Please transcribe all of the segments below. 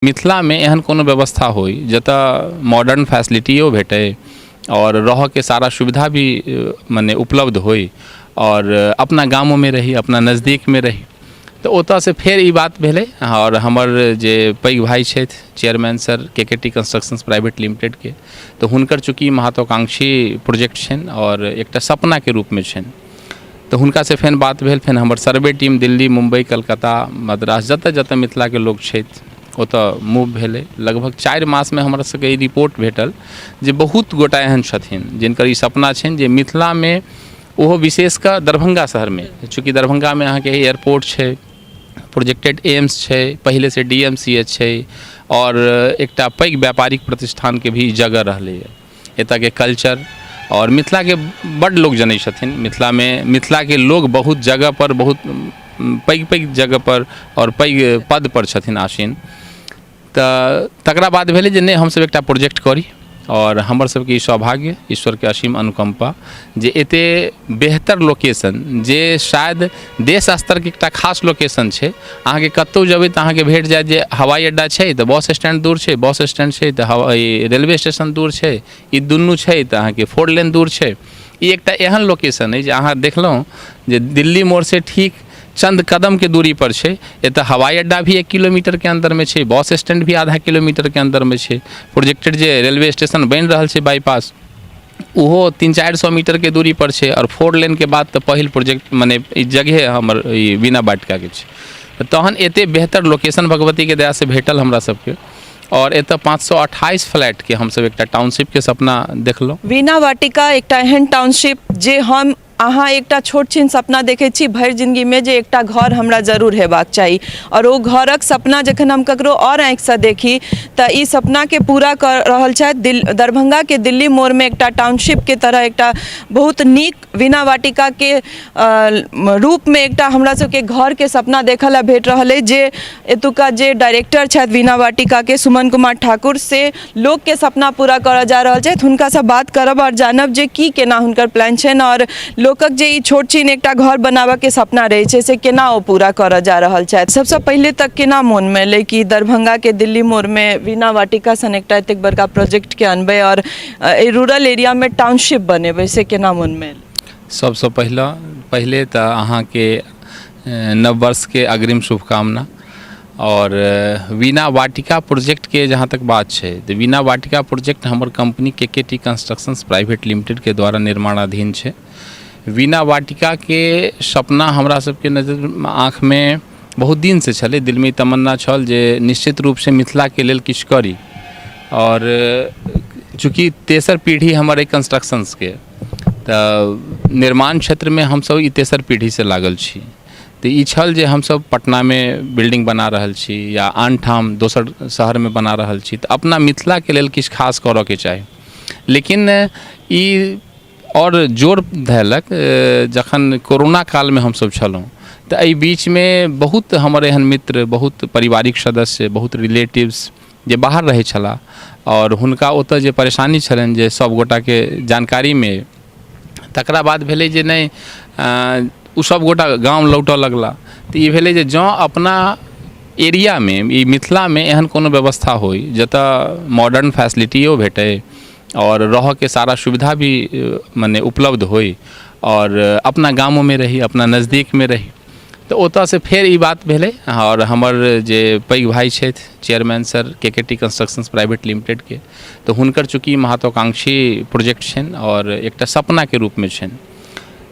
मिथिलामे एहन कोनो व्यवस्था होइ जतऽ मॉडर्न फैसिलिटियो भेटै आओर रहऽके सारा सुविधा भी मने उपलब्ध होइ आओर अपना गामोमे रही, अपना नजदीकमे रही। तऽ ओतऽसँ फेर ई बात भेलै आओर हमर जे पैघ भाइ छथि, चेयरमैन सर के टी कंस्ट्रक्शंस प्राइवेट लिमिटेडके, तऽ हुनकर चूँकि महत्वाकांक्षी प्रोजेक्ट छनि आओर एकटा सपनाके रूपमे छनि, तऽ हुनकासँ फेर बात भेल। फेर हमर सर्वे टीम दिल्ली, मुम्बई, कलकत्ता, मद्रास, जतऽ जतऽ मिथिलाके लोक छथि, ओतऽ मूव भेलै। लगभग 4 मासमे हमरा सबके ई रिपोर्ट भेटल जे बहुत गोटा एहन छथिन जिनकर ई सपना छनि जे मिथिलामे, ओहो विशेष कऽ दरभंगा शहरमे, चूँकि दरभंगामे अहाँके एयरपोर्ट छै, प्रोजेक्टेड एम्स छै, पहिलेसँ डीएमसीएच छै आओर एकटा पैघ व्यापारिक प्रतिष्ठानके भी जगह रहलैए। एतऽके कल्चर आओर मिथिलाके बड्ड लोक जनै छथिन। मिथिलामे मिथिलाके लोक बहुत जगहपर, बहुत पैघ पैघ जगहपर आओर पैघ पदपर छथिन आसीन। तऽ तकरा बाद भेलै जे नहि, हमसब एकटा प्रोजेक्ट करी आओर हमर सबके ई सौभाग्य, ईश्वरके असीम अनुकम्पा जे एते बेहतर लोकेशन, जे शायद देश स्तरके एकटा खास लोकेशन छै। अहाँके कतहु जेबै तऽ अहाँके भेट जायत जे हवाई अड्डा छै तऽ बस स्टैंड दूर छै, बस स्टैंड छै तऽ हवा रेलवे स्टेशन दूर छै, ई दुनू छै तऽ अहाँके फोर लेन दूर छै। ई एकटा एहन लोकेशन अइ जे अहाँ देखलहुँ जे दिल्ली मोड़सँ ठीक चंद कदमके दूरी पर छै। एतऽ हवाई अड्डा भी 1 किलोमीटरके अन्दरमे छै, बस स्टैंड भी आधा किलोमीटरके अन्दरमे छै, प्रोजेक्टेड जे रेलवे स्टेशन बनि रहल छै बाईपास, ओहो 300-400 मीटरके दूरी पर छै आओर फोर लेनके बाद तऽ पहिल प्रोजेक्ट मने ई जगहे हमर ई वीणा वाटिकाके छै। तहन एते बेहतर लोकेशन भगवतीके दयासँ भेटल हमरा सबके आओर एतऽ 528 फ्लैटके हमसब एकटा टाउनशिपके सपना देखलहुँ। वीणा वाटिका एकटा एहन टाउनशिप जे हम अहाँ एकटा छोट छिन सपना देखै छी भरि जिनगीमे जे एकटा घर हमरा जरूर हेबाक चाही आओर ओ घरक सपना जखन हम ककरो आओर आँखिसँ देखी, तऽ ई सपनाके पूरा कऽ रहल छथि। दरभंगाके दिल्ली मोड़मे एकटा टाउनशिपके तरह एकटा बहुत नीक वीणा वाटिकाके रूपमे एकटा हमरा सबके घरके सपना देखऽ लए भेट रहल अछि, जे एतुका जे डायरेक्टर छथि वीणा वाटिकाके, सुमन कुमार ठाकुर, से लोकके सपना पूरा करऽ जा रहल छथि। हुनकासँ बात करब आओर जानब जे की केना हुनकर प्लान छनि आओर लोकक जे ई छोट छिन एकटा घर बनाबऽके सपना रहै छै, से केना ओ पूरा करऽ जा रहल छथि। सबसँ पहिले तऽ केना मोनमे एलै कि दरभंगाके दिल्ली मोड़मे वीणा वाटिका सन एकटा एतेक बड़का प्रोजेक्टके अनबै आओर एहि रूरल एरियामे टाउनशिप बनेबै, से केना मोनमे एलै? सबसँ पहिले तऽ अहाँके नव वर्षके अग्रिम शुभकामना। आओर वीणा वाटिका प्रोजेक्टके जहाँ तक बात छै, तऽ वीणा वाटिका प्रोजेक्ट हमर कम्पनी के टी कंस्ट्रक्शंस प्राइवेट लिमिटेडके द्वारा निर्माणाधीन छै। वीणा वाटिकाके सपना हमरा सबके नजर आँखिमे बहुत दिनसँ छलै। दिलमे ई तमन्ना छल जे निश्चित रूपसँ मिथिलाके लेल किछु करी आओर चूँकि तेसर पीढ़ी हमर अइ कंस्ट्रक्शंसके, तऽ निर्माण क्षेत्रमे हमसब ई तेसर पीढ़ीसँ लागल छी। तऽ ई छल जे हमसब पटनामे बिल्डिंग बना रहल छी या आन ठाम दोसर शहरमे बना रहल छी, तऽ अपना मिथिलाके लेल किछु खास करऽके चाही। लेकिन ई आओर जोर धयलक जखन कोरोना कालमे हमसब छलहुँ। तऽ एहि बीचमे बहुत हमर एहन मित्र, बहुत पारिवारिक सदस्य, बहुत रिलेटिव्स जे बाहर रहै छलाह आओर हुनका ओतऽ जे परेशानी छलनि, जे सब गोटाके जानकारीमे, तकरा बाद भेलै जे नहि, ओ सब गोटा गाम लौटऽ लगला। तऽ ई भेलै जे जँ अपना एरियामे, ई मिथिलामे एहन कोनो व्यवस्था होइ जतऽ मॉडर्न फैसिलिटियो भेटै आओर रहऽके सारा सुविधा भी मने उपलब्ध होइ आओर अपना गामोमे रही, अपना नजदीकमे रही। तऽ ओतऽसँ फेर ई बात भेलै आओर हमर जे पैघ भाइ छथि, चेयरमैन सर के टी कंस्ट्रक्शंस प्राइवेट लिमिटेडके, तऽ हुनकर चूँकि महत्वाकांक्षी प्रोजेक्ट छनि आओर एकटा सपनाके रूपमे छनि,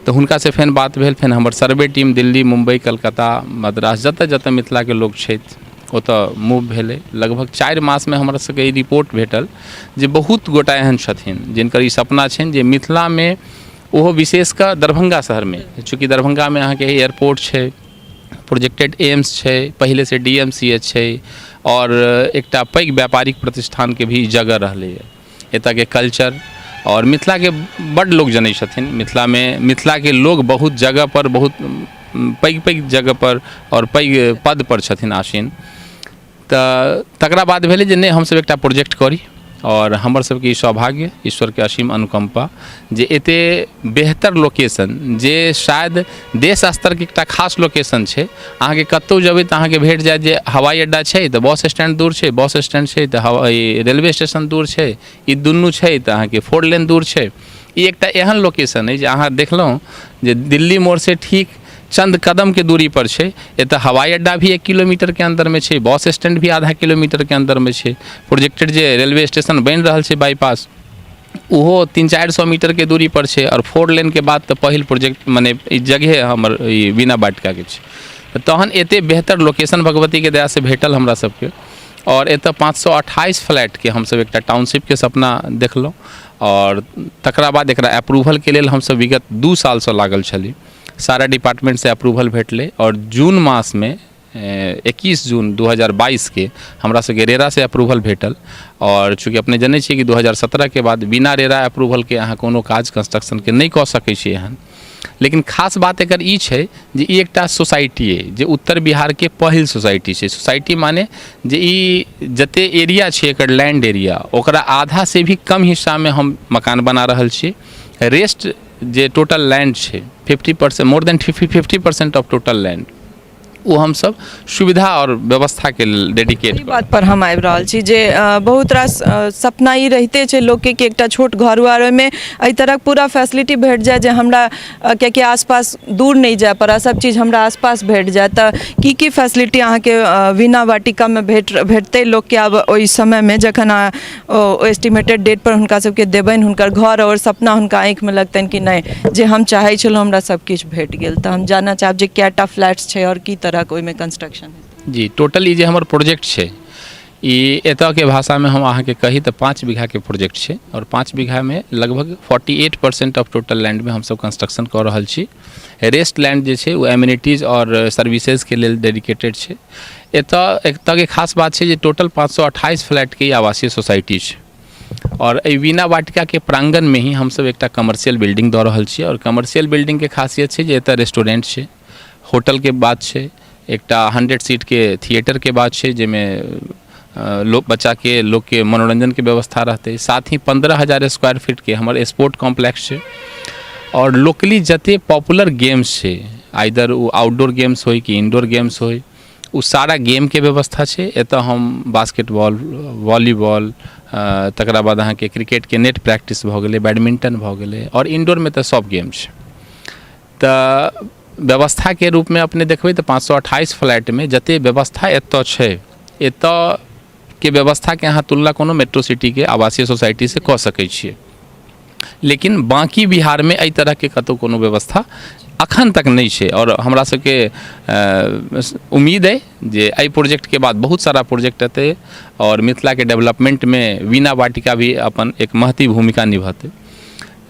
तऽ हुनकासँ फेर बात भेल। फेर हमर सर्वे टीम दिल्ली, मुम्बई, कलकत्ता, मद्रास, जतऽ जतऽ मिथिलाके लोक छथि, ओतऽ मूव भेलै। लगभग 4 मासमे हमरा सबके ई रिपोर्ट भेटल जे बहुत गोटा एहन छथिन जिनकर ई सपना छनि जे मिथिलामे, ओहो विशेष कऽ दरभंगा शहरमे, चूँकि दरभंगामे अहाँके एयरपोर्ट छै, प्रोजेक्टेड एम्स छै, पहिलेसँ डीएमसीएच छै आओर एकटा पैघ व्यापारिक प्रतिष्ठानके भी जगह रहलैए। एतऽके कल्चर आओर मिथिलाके बड्ड लोक जनै छथिन। मिथिलामे मिथिलाके लोक बहुत जगहपर, बहुत पैघ पैघ जगहपर आओर पैघ पदपर छथिन आसीन। तऽ तकरा बाद भेलै जे नहि, हमसब एकटा प्रोजेक्ट करी। आओर हमर सबके ई सौभाग्य, ईश्वरके असीम अनुकम्पा जे एते बेहतर लोकेशन, जे शायद देश स्तरके एकटा खास लोकेशन छै। अहाँके कतहु जेबै तऽ अहाँके भेट जायत जे हवाई अड्डा छै तऽ बस स्टैंड दूर छै, बस स्टैंड छै तऽ हवा रेलवे स्टेशन दूर छै, ई दुनू छै तऽ अहाँके फोर लेन दूर छै। ई एकटा एहन लोकेशन अइ जे अहाँ देखलहुँ जे दिल्ली मोड़सँ ठीक चंद कदमके दूरी पर छै। एतऽ हवाई अड्डा भी 1 किलोमीटरके अन्दरमे छै, बस स्टैंड भी आधा किलोमीटरके अन्दरमे छै, प्रोजेक्टेड जे रेलवे स्टेशन बनि रहल छै बाईपास, ओहो 300-400 मीटरके दूरी पर छै। आओर फोर लेनके बाद तऽ पहिल प्रोजेक्ट मने ई जगहे हमर ई वीणा वाटिकाके छै। तहन एते बेहतर लोकेशन भगवतीके दयासँ भेटल हमरा सबके। आओर एतऽ 528 फ्लैटके हमसब एकटा टाउनशिपके सपना देखलहुँ आओर तकरा बाद एकरा अप्रूवलके लेल हमसब विगत 2 सालसँ लागल छली। सारा डिपार्टमेन्टसँ अप्रूवल भेटलै आओर जून मासमे 21 जून 2022के हमरा सबके रेरासँ अप्रूवल भेटल। आओर चूँकि अपने जनै छियै कि 2017के बाद बिना रेरा अप्रूवलके अहाँ कोनो काज कंस्ट्रक्शनके नहि कऽ सकै छियै एहन। लेकिन खास बात एकर ई छै जे ई एकटा सोसाइटी अइ जे उत्तर बिहारके पहिल सोसाइटी छै। सोसाइटी माने जे ई जते एरिया छै एकर लैंड एरिया, ओकरा आधासँ भी कम हिस्सामे हम मकान बना रहल छी। रेस्ट जे टोटल लैंड छै 50%, more than 50% of total land ओ हमसब सुविधा आओर व्यवस्थाके लेल डेडिकेट। एहि बात पर हम आबि रहल छी जे बहुत रास सपना ई रहिते छै लोकके कि एकटा छोट घर हुए आओर ओहिमे एहि तरहक पूरा फैसिलिटी भेट जाय जे हमरा कियाकि आसपास दूर नहि जाय पड़य, सब चीज हमरा आसपास भेट जाय। तऽ की की फैसिलिटी अहाँके वीणा वाटिकामे भेटतै लोकके आब ओहि समयमे, जखन अहाँ ओ एस्टिमेटेड डेट पर हुनका सबके देबनि हुनकर घर आओर सपना हुनका आँखिमे लगतनि कि नहि, जे हम चाहै छलहुँ हमरा सब किछु भेट गेल? तऽ हम जानऽ चाहब जे कएटा फ्लैट्स छै आओर की तरहक ओहिमे कंस्ट्रक्शन हेतै। जी, टोटल ई जे हमर प्रोजेक्ट छै, ई एतऽके भाषामे हम अहाँके कही तऽ 5 बीघाके प्रोजेक्ट छै आओर 5 बीघामे लगभग 48% ऑफ टोटल लैंडमे हमसब कंस्ट्रक्शन कऽ रहल छी। रेस्ट लैंड जे छै ओ एम्यूनिटीज आओर सर्विसेजके लेल डेडिकेटेड छै। एतऽ एतऽके खास बात छै जे टोटल 528 फ्लैटके ई आवासीय सोसाइटी छै आओर एहि वीणा वाटिकाके प्राङ्गणमे ही हमसब एकटा कमर्शियल बिल्डिंग दऽ रहल छी। आओर कमर्शियल बिल्डिंगके खासियत छै जे एतऽ रेस्टोरेंट छै, होटलके बात छै, एकटा 100 सीटके थिएटरके बात छै, जाहिमे लोक बच्चाके लोकके मनोरञ्जनके व्यवस्था रहतै। साथ ही 15,000 स्क्वायर फीटके हमर स्पोर्ट कॉम्प्लेक्स छै आओर लोकली जते पॉपुलर गेम्स छै, आइदर ओ आउटडोर गेम्स होइ कि इनडोर गेम्स होइ, ओ सारा गेमके व्यवस्था छै। एतऽ हम बास्केटबॉल, वॉलीबॉल, तकरा बाद अहाँके क्रिकेटके नेट प्रैक्टिस भऽ गेलै, बैडमिंटन भऽ गेलै आओर इनडोरमे तऽ सब गेम छै। तऽ व्यवस्थाके रूपमे अपने देखबै तऽ 528 फ्लैटमे जते व्यवस्था एतऽ छै, एतऽके व्यवस्थाके अहाँ तुलना कोनो मेट्रो सिटीके आवासीय सोसाइटीसँ कऽ सकै छियै, लेकिन बाँकी बिहारमे एहि तरहके कतहु कोनो व्यवस्था अखन तक नहि छै। आओर हमरा सबके उम्मीद अइ जे एहि प्रोजेक्टके बाद बहुत सारा प्रोजेक्ट एतै आओर मिथिलाके डेवलपमेन्टमे वीणा वाटिका भी अपन एक महती भूमिका निभेतै।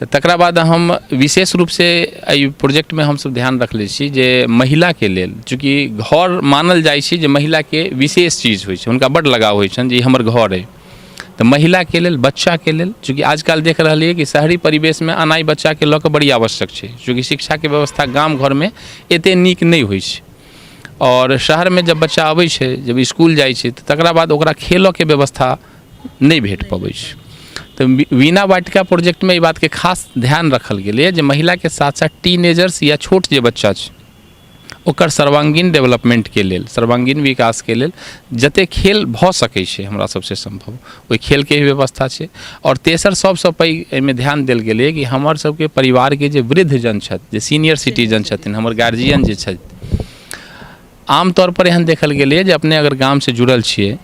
तकरा बाद हम विशेष रूपसँ एहि प्रोजेक्टमे हमसब ध्यान रखले छी जे महिलाके लेल, चूँकि घर मानल जाइ छै जे महिलाके विशेष चीज होइ छै, हुनका बड्ड लगाव होइ छनि जे ई हमर घर अइ, तऽ महिलाके लेल, बच्चाके लेल, चूँकि आजकल देख रहलियै कि शहरी परिवेशमे अनाइ बच्चाके लऽ कऽ बड़ी आवश्यक छै, चूँकि शिक्षाके व्यवस्था गाम घरमे एतेक नीक नहि होइ छै आओर शहरमे जब बच्चा अबै छै, जब इसकुल जाइ छै, तऽ तकरा बाद ओकरा खेलऽके व्यवस्था नहि भेट पबै छै। तऽ वीणा वाटिका प्रोजेक्टमे एहि बातके खास ध्यान रखल गेलैए जे महिलाके साथ साथ टीनेजर्स या छोट जे बच्चा छै, ओकर सर्वांगीण डेवलपमेन्टके लेल, सर्वांगीण विकासके लेल जतेक खेल भऽ सकै छै हमरा सबसँ सम्भव, ओहि खेलके भी व्यवस्था छै। आओर तेसर सबसँ पैघ एहिमे ध्यान देल गेलैए कि हमर सबके परिवारके जे वृद्धजन छथि, जे सीनियर सिटीजन छथिन, हमर गार्जियन जे छथि, आमतौर पर एहन देखल गेलैए जे अपने अगर गामसँ जुड़ल छियै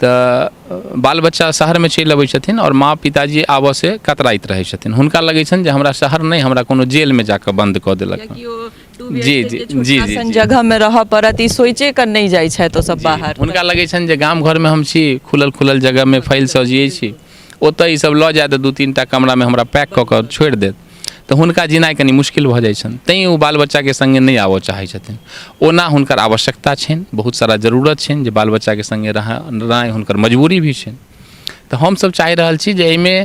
तऽ बाल बच्चा शहरमे चलि अबै छथिन आओर माँ पिताजी आबऽसँ कतराइत रहै छथिन। हुनका लगै छनि जे हमरा शहर नहि, हमरा कोनो जेलमे जाकऽ बन्द कऽ देलक। जी जी जी जी जगहमे रहऽ पड़त, ई सोचे कऽ नहि जाइ छथि ओ सब बाहर। हुनका लगै छनि जे गाम घरमे हम छी, खुलल खुलल जगहमे फैलसँ जियै छी, ओतऽ ई सब लऽ जायत, 2-3 टा कमरामे हमरा पैक कऽ कऽ छोड़ि देत, तऽ हुनका जिनाइ कनि मुश्किल भऽ जाइ छनि, तैँ ओ बाल बच्चाके सङ्गे नहि आबऽ चाहै छथिन। ओना हुनकर आवश्यकता छनि, बहुत सारा जरूरत छनि जे बाल बच्चाके सङ्गे रहनाइ हुनकर मजबूरी भी छनि। तऽ हमसब चाहि रहल छी जे एहिमे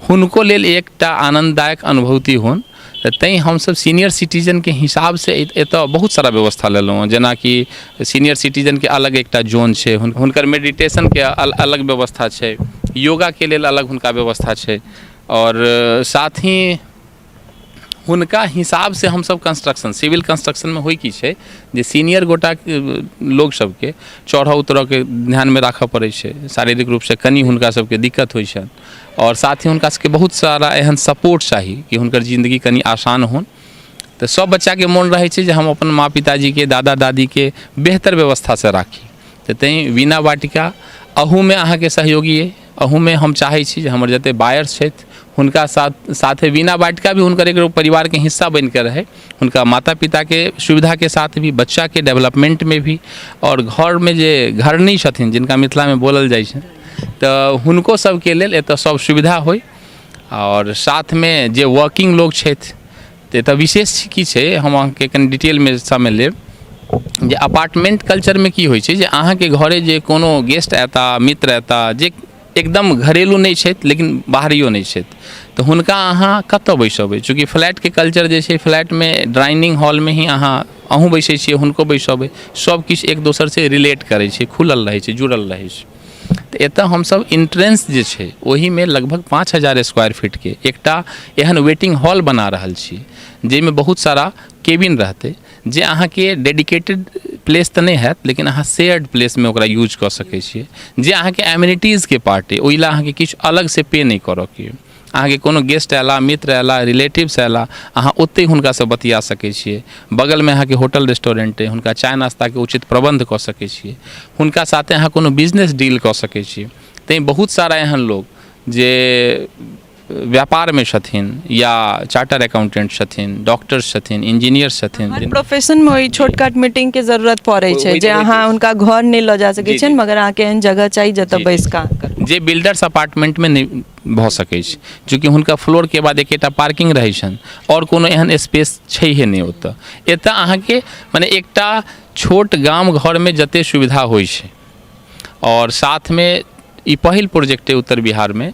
हुनको लेल एकटा आनन्ददायक अनुभूति होनि, तऽ तैँ हमसब सीनियर सिटीजनके हिसाबसँ एतऽ बहुत सारा व्यवस्था लेलहुँ हँ, जेनाकि सीनियर सिटीजनके अलग एकटा जोन छै, हुनकर मेडिटेशनके अलग व्यवस्था छै, योगाके लेल अलग हुनका व्यवस्था छै। आओर साथ ही हुनका हिसाबसँ हमसभ कंस्ट्रक्शन, सिविल कंस्ट्रक्शनमे होइ की छै जे सीनियर गोटा लोग सबके चढ़ऽ उतरऽके ध्यानमे राखऽ पड़ै छै, शारीरिक रूपसँ कनि हुनका सबके दिक्कत होइ छनि, आओर साथ ही हुनका सबके बहुत सारा एहन सपोर्ट चाही कि हुनकर जिन्दगी कनि आसान होनि। तऽ सब बच्चाके मोन रहै छै जे हम अपन माँ पिताजीके, दादा दादीके बेहतर व्यवस्थासँ राखी। तऽ तैँ वीणा वाटिका अहूमे अहाँके सहयोगी अइ। अहूमे हम चाहै छी जे हमर जतेक बायर्स छथि हुनका साथ साथे वीणा वाटिका भी हुनकर एगो परिवारके हिस्सा बनिके रहै, हुनका माता पिताके सुविधाके साथ भी, बच्चाके डेवलपमेन्टमे भी, आओर घरमे जे घरनी छथिन जिनका मिथिलामे बोलल जाइ छै, तऽ हुनको सबके लेल एतऽ सब सुविधा होइ। आओर साथमे जे वर्किंग लोक छथि, तऽ एतऽ विशेष की छै, हम अहाँके कनि डिटेलमे समय लेब जे अपार्टमेन्ट कल्चरमे की होइ छै जे अहाँके घरे जे कोनो गेस्ट अयता, मित्र अयता, जे एकदम घरेलू नहि छथि लेकिन बाहरियो नहि छथि, तऽ हुनका अहाँ कतऽ बैसेबै? चूँकि फ्लैटके कल्चर जे छै, फ्लैटमे डाइनिंग हॉलमे ही अहाँ अहूँ बैसै छियै, हुनको बैसेबै, सब किछु एक दोसरसँ रिलेट करै छै, खुलल रहै छै, जुड़ल रहै छै। तऽ एतऽ हमसब इन्ट्रेन्स जे छै ओहिमे लगभग 5000 स्क्वायर फीटके एकटा एहन वेटिंग हॉल बना रहल छी जाहिमे बहुत सारा केबिन रहतै, जे अहाँके डेडिकेटेड प्लेस तऽ नहि हैत लेकिन अहाँ शेयर्ड प्लेसमे ओकरा यूज कऽ सकै छियै, जे अहाँके एम्यूनिटीजके पार्ट अइ, ओहि लए अहाँके किछु अलगसँ पे नहि करऽके अइ। अहाँके कोनो गेस्ट अयला, मित्र अयला, रिलेटिव्स अयला, अहाँ ओतहि हुनकासँ बतिया सकै छियै। बगलमे अहाँके होटल रेस्टोरेन्ट अइ, हुनका चाय नाश्ताके उचित प्रबन्ध कऽ सकै छियै, हुनका साथे अहाँ कोनो बिजनेस डील कऽ सकै छियै। तैँ बहुत सारा एहन लोक जे व्यापारमे छथिन या चार्टर अकाउंटेंट छथिन, डॉक्टर्स छथिन, इंजीनियर छथिन, हर प्रोफेशनमे ओहि छोटकाट मीटिंगके जरूरत पड़ै छै जे अहाँ हुनका घर नहि लऽ जा सकै छियनि, मगर अहाँके एहन जगह चाही जतऽ बैस कऽ अहाँ करू। जे बिल्डर्स अपार्टमेंटमे नहि भऽ सकै छै, चूँकि हुनका फ्लोरके बाद एकेटा पार्किंग रहै छनि आओर कोनो एहन स्पेस छैहे नहि ओतऽ। एतऽ अहाँके मने एकटा छोट गाम घरमे जते सुविधा होइ छै, आओर साथमे ई पहिल प्रोजेक्ट अइ उत्तर बिहारमे,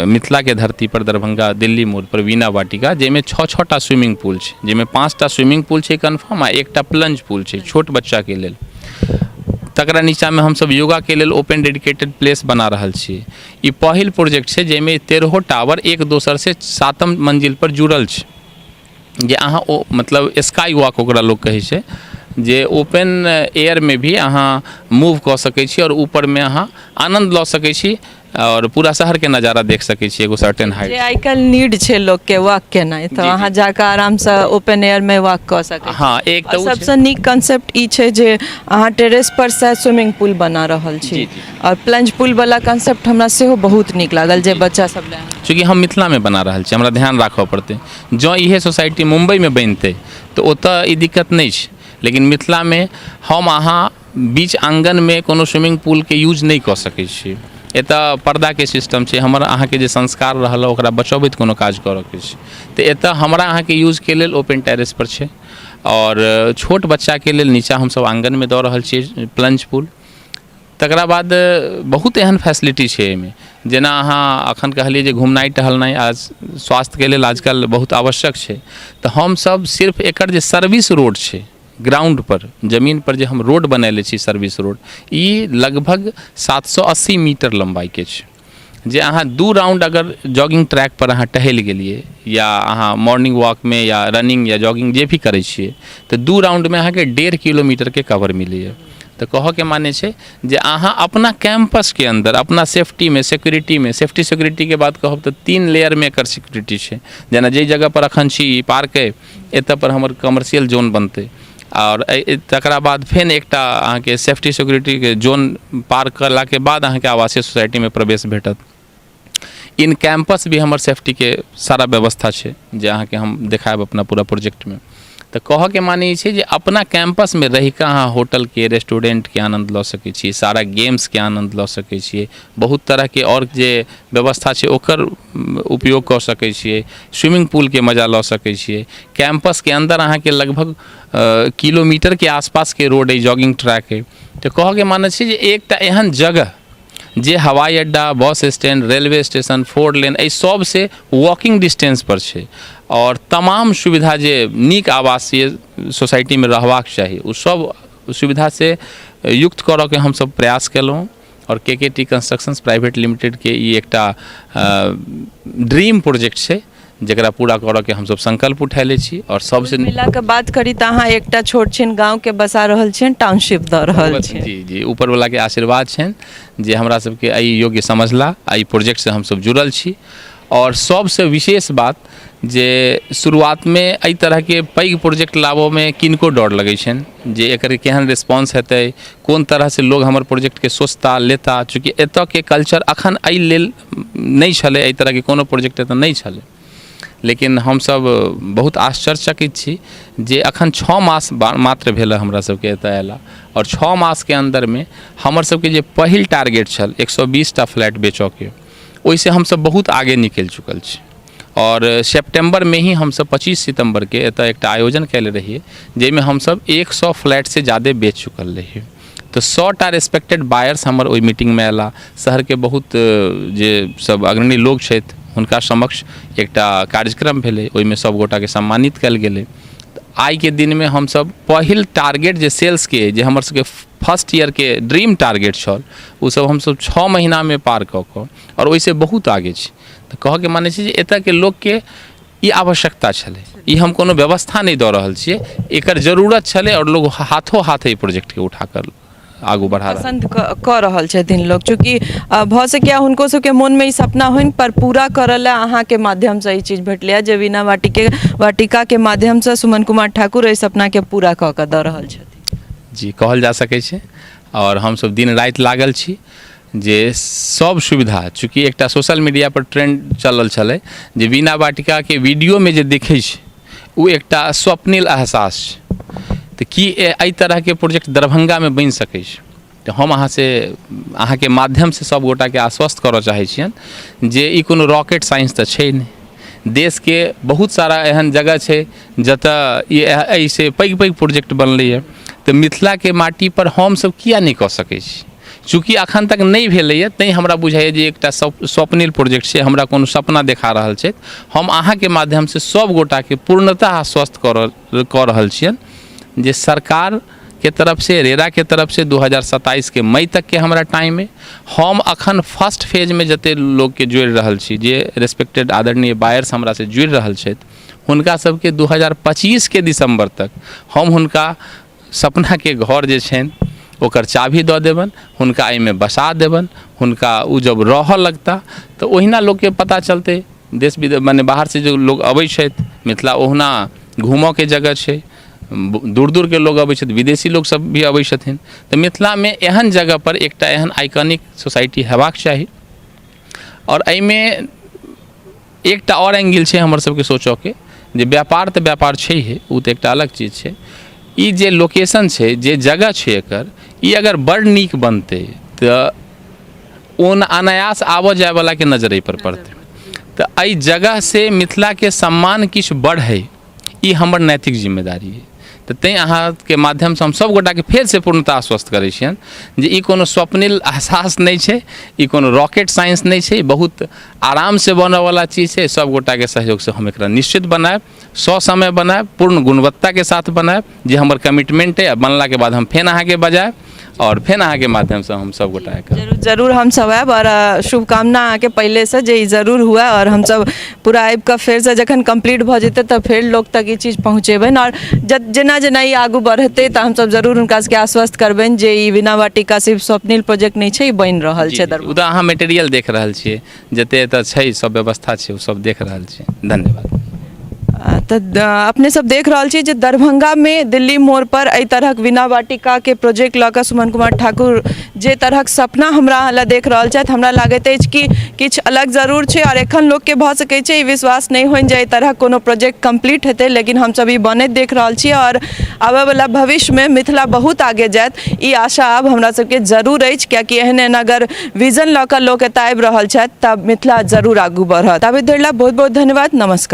मिथिलाके धरतीपर, दरभंगा दिल्ली मोड़पर वीणा वाटिका, जाहिमे छओ छओ टा स्विमिंग पूल छै, जाहिमे 5टा स्विमिंग पूल छै कन्फर्म आ एकटा प्लंज पूल छै छोट बच्चाके लेल। तकरा नीचाँमे हमसब योगाके लेल ओपन डेडिकेटेड प्लेस बना रहल छी। ई पहिल प्रोजेक्ट छै जाहिमे 13 टावर एक दोसरसँ 7म मंजिलपर जुड़ल छै, जे अहाँ ओ मतलब स्काई वॉक ओकरा लोक कहै छै, जे ओपन एयरमे भी अहाँ मूव कऽ सकै छी आओर ऊपरमे अहाँ आनन्द लऽ सकै छी आओर पूरा शहरके नजारा देख सकै छी एगो सर्टेन हाइट। जे आइ काल्हि नीड छै लोकके वॉक केनाइ, तऽ अहाँ जाकऽ आरामसँ ओपन एयरमे वॉक कऽ सकै। हँ, एक तऽ सबसँ नीक कंसेप्ट ई छै जे अहाँ टेरेस पर से स्विमिंग पूल बना रहल छी, आओर प्लंज पूल वाला कंसेप्ट हमरा सेहो बहुत नीक लागल जे बच्चा सब लए। चूँकि हम मिथिलामे बना रहल छी, हमरा ध्यान राखऽ पड़तै। जँ इहे सोसाइटी मुम्बईमे बनितै तऽ ओतऽ ई दिक्कत नहि छै, लेकिन मिथिलामे हम अहाँ बीच आङ्गनमे कोनो स्विमिंग पूलके यूज नहि कऽ सकै छी। एतऽ पर्दाके सिस्टम छै, हमर अहाँके जे संस्कार रहल ओकरा बचबैत कोनो काज करऽके छै, तऽ एतऽ हमरा अहाँके यूजके लेल ओपन टेरेसपर छै। आओर छोट बच्चाके लेल नीचाँ हमसब आङ्गनमे दऽ रहल छियै प्लंज पूल। तकरा बाद बहुत एहन फैसिलिटी छै एहिमे, जेना अहाँ एखन कहलियै जे घुमनाइ टहलनाइ आज स्वास्थ्यके लेल आजकल बहुत आवश्यक छै, तऽ हमसब सिर्फ एकर जे सर्विस रोड छै ग्राउंड पर, जमीन पर जे हम रोड बनेले छी सर्विस रोड, ई लगभग 780 मीटर लम्बाइके छै, जे अहाँ 2 राउंड अगर जॉगिंग ट्रैक पर अहाँ टहलि गेलियै या अहाँ मॉर्निंग वॉकमे या रनिंग या जॉगिंग जे भी करै छियै, तऽ 2 राउंडमे अहाँके 1.5 किलोमीटरके कवर मिलैए। तऽ कहऽके माने छै जे अहाँ अपना कैंपसके अन्दर अपना सेफ्टीमे, सिक्योरिटीमे, सेफ्टी सिक्योरिटीके बात कहब तऽ 3 लेयरमे एकर सिक्योरिटी छै। जेना जाहि जगहपर एखन छी, ई पार्क अइ, एतऽ पर हमर कमर्शियल जोन बनतै, आओर तकरा बाद फेर एकटा अहाँके सेफ्टी सिक्योरिटीके जोन पार कयलाके बाद अहाँके आवासीय सोसाइटीमे प्रवेश भेटत। इन कैंपस भी हमर सेफ्टीके सारा व्यवस्था छै जे अहाँके हम देखायब अपना पूरा प्रोजेक्टमे। तऽ कहऽके माने ई छै जे अपना कैंपसमे रहिकऽ अहाँ होटलके, रेस्टोरेंटके आनन्द लऽ सकै छी, सारा गेम्सके आनन्द लऽ सकै छियै, बहुत तरहके आओर जे व्यवस्था छै ओकर उपयोग कऽ सकै छियै, स्विमिंग पूलके मजा लऽ सकै छियै। कैंपसके अन्दर अहाँके लगभग किलोमीटरके आसपासके रोड अइ, जॉगिंग ट्रैक अइ। तऽ कहऽके माने छै जे एकटा एहन जगह जे हवाई अड्डा, bus stand, railway station, 4 lane, एहि सबसँ वॉकिंग डिस्टेंसपर छै, आओर तमाम सुविधा जे नीक आवासीय सोसाइटीमे रहबाक चाही ओ सब सुविधासँ युक्त करऽके हमसब प्रयास केलहुँ। आओर के के टी कंस्ट्रक्शंस प्राइवेट लिमिटेडके ई एकटा ड्रीम प्रोजेक्ट छै, जकरा पूरा करऽके हमसब संकल्प उठेले छी। आओर सबसँ मिला कऽ बात करी तऽ अहाँ एकटा छोट छिन गाँवके बसा रहल छियनि, टाउनशिप दऽ रहल छी। जी जी, ऊपरवलाके आशीर्वाद छनि जे हमरा सबके एहि योग्य समझला, एहि प्रोजेक्टसँ हमसब जुड़ल छी। आओर सबसँ विशेष बात जे शुरुआतमे एहि तरहके पैघ प्रोजेक्ट लाबऽमे किनको डर लगै छनि जे एकर केहन रिस्पॉन्स हेतै, कोन तरहसँ लोग हमर प्रोजेक्टके सोचता लेता। चूँकि एतऽके कल्चर अखन एहि लेल नहि छलै, एहि तरहके कोनो प्रोजेक्ट एतऽ नहि छलै। लेकिन हमसब बहुत आश्चर्यचकित छी जे अखन 6 मास मात्र भेल हमरा सबके एतऽ अयला, आओर 6 मासके अन्दरमे हमर सबके जे पहिल टारगेट छल 120टा फ्लैट बेचऽके, ओहिसँ हमसब बहुत आगे निकलि चुकल छी। आओर सेप्टेम्बरमे ही हमसब 25 सितम्बरके एतऽ एकटा आयोजन कयले रहियै, जाहिमे हमसब 100 फ्लैटसँ ज्यादे बेच चुकल रहियै। तऽ 100टा रेस्पेक्टेड बायर्स हमर ओहि मीटिंगमे अयला। शहरके बहुत जे सब अग्रणी लोग छथि हुनका समक्ष एकटा कार्यक्रम भेलै, ओहिमे सब गोटाके सम्मानित कयल गेलै। आइके दिनमे हमसब पहिल टारगेट जे सेल्सके, जे हमर सबके फर्स्ट ईयरके ड्रीम टारगेट छल, ओ सब हमसब 6 महीनामे पार कऽ कऽ आओर ओहिसँ बहुत आगे छी। तऽ कहऽके माने छै जे एतऽके लोकके ई आवश्यकता छलै, ई हम कोनो व्यवस्था नहि दऽ रहल छियै, एकर जरूरत छलै आओर लोग हाथो हाथ एहि प्रोजेक्टके उठा कऽ आगू बढ़ा रहल पसन्द कऽ रहल छथिन लोक। चूँकि भऽ सकैए हुनको सबके मोनमे ई सपना होइन, पर पूरा करऽ लए अहाँके माध्यमसँ ई चीज भेटलैए जे वीणा वाटिकाके माध्यमसँ सुमन कुमार ठाकुर एहि सपनाके पूरा कऽ कऽ दऽ रहल छथिन। जी, कहल जा सकै छै। आओर हमसब दिन राति लागल छी जे सब सुविधा, चूँकि एकटा सोशल मीडिया पर ट्रेंड चलल छलै जे वीणा वाटिकाके वीडियोमे जे देखै छै ओ एकटा स्वप्निल एहसास छै, तऽ की एहि तरहके प्रोजेक्ट दरभंगामे बनि सकै छै? तऽ हम अहाँसँ अहाँके माध्यमसँ सब गोटाके आश्वस्त करऽ चाहै छियनि जे ई कोनो रॉकेट साइंस तऽ छै नहि। देशके बहुत सारा एहन जगह छै जतऽ ई एहिसँ पैघ पैघ प्रोजेक्ट बनलैए, तऽ मिथिलाके माटिपर हमसब किया नहि कऽ सकै छी? चूँकि अखन तक नहि भेलैए तैँ हमरा बुझाइए जे एकटा स्वप्निल प्रोजेक्ट छै, हमरा कोनो सपना देखा रहल छथि। हम अहाँके माध्यमसँ सब गोटाके पूर्णतः आश्वस्त कऽ रहल छियनि जे सरकारके तरफसँ, रेराके तरफसँ 2027के मई तकके हमरा टाइम अइ। हम अखन फर्स्ट फेजमे जतेक लोकके जोड़ि रहल छी, जे रेस्पेक्टेड आदरणीय बायर्स हमरासँ जुड़ि रहल छथि, हुनका सबके 2025के दिसम्बर तक हम हुनका सपनाके घर जे छनि ओकर चाभी दऽ देबनि, हुनका एहिमे बसा देबनि। हुनका ओ जब रहऽ लगता तऽ ओहिना लोकके पता चलतै, देश विदेश मने बाहरसँ जे लोक अबै छथि, मिथिला ओहुना घूमऽके जगह छै, दूर दूरके लोक अबै छथि, विदेशी लोक सब भी अबै छथिन। तऽ मिथिलामे एहन जगहपर एकटा एहन आइकॉनिक सोसाइटी हेबाक चाही। आओर एहिमे एकटा आओर एंगल छै हमर सबके सोचऽके जे व्यापार तऽ व्यापार छैहे, ओ तऽ एकटा अलग चीज छै। ई जे लोकेशन छै, जे जगह छै एकर, ई अगर बड़ नीक बनतै तऽ ओ अनायास आबऽ जायवलाके नजर एहिपर पड़तै। तऽ एहि जगहसँ मिथिलाके सम्मान किछु बढ़ै, ई हमर नैतिक जिम्मेदारी अइ। तऽ तैँ अहाँके माध्यमसँ हम सभ गोटाके फेरसँ पूर्णतः आश्वस्त करै छियनि जे ई कोनो स्वप्निल एहसास नहि छै, ई कोनो रॉकेट साइंस नहि छै, बहुत आरामसँ बनऽवला चीज छै। सभ गोटाके सहयोगसँ हम एकरा निश्चित बनायब, ससमय बनायब, पूर्ण गुणवत्ताके साथ बनायब, जे हमर कमिटमेंट अइ। आ बनलाके बाद हम फेर अहाँके बजायब आओर फेर अहाँके माध्यमसँ हम सभ गोटाके जरूर जरूर हमसभ आयब। आओर शुभकामना अहाँके पहिलेसँ जे ई जरूर हुए, आओर हमसभ पूरा आबि कऽ फेरसँ जखन कम्प्लीट भऽ जेतै तऽ फेर लोक तक ई चीज पहुँचेबनि। आओर जेना जेना ई आगू बढ़ेतै तऽ हमसभ जरूर हुनका सबके आश्वस्त करबनि जे ई वीणा वाटिका सिर्फ स्वप्निल प्रोजेक्ट नहि छै, ई बनि रहल छै। ओ तऽ अहाँ मटेरियल देख रहल छियै, जते एतऽ छै सब व्यवस्था छै ओ सब देख रहल छियै। धन्यवाद। तऽ अपने सब देख रहल छी जे दरभंगामे दिल्ली मोड़ पर एहि तरहक वीणा वाटिकाके प्रोजेक्ट लऽ कऽ सुमन कुमार ठाकुर जे तरहक सपना हमरा अहाँ लए देख रहल छथि, हमरा लागैत अछि कि किछु अलग जरूर छै। आओर एखन लोकके भऽ सकै छै ई विश्वास नहि होइन जे एहि तरहक कोनो प्रोजेक्ट कम्प्लीट हेतै, लेकिन हमसब ई बनैत देख रहल छी आओर आबयवला भविष्यमे मिथिला बहुत आगे जायत, ई आशा आब हमरा सबके जरूर अछि। कियाकि एहन एहन अगर विजन लऽ कऽ लोक एतऽ आबि रहल छथि तऽ मिथिला जरूर आगू बढ़त। ताबे धरि लए बहुत बहुत धन्यवाद, नमस्कार।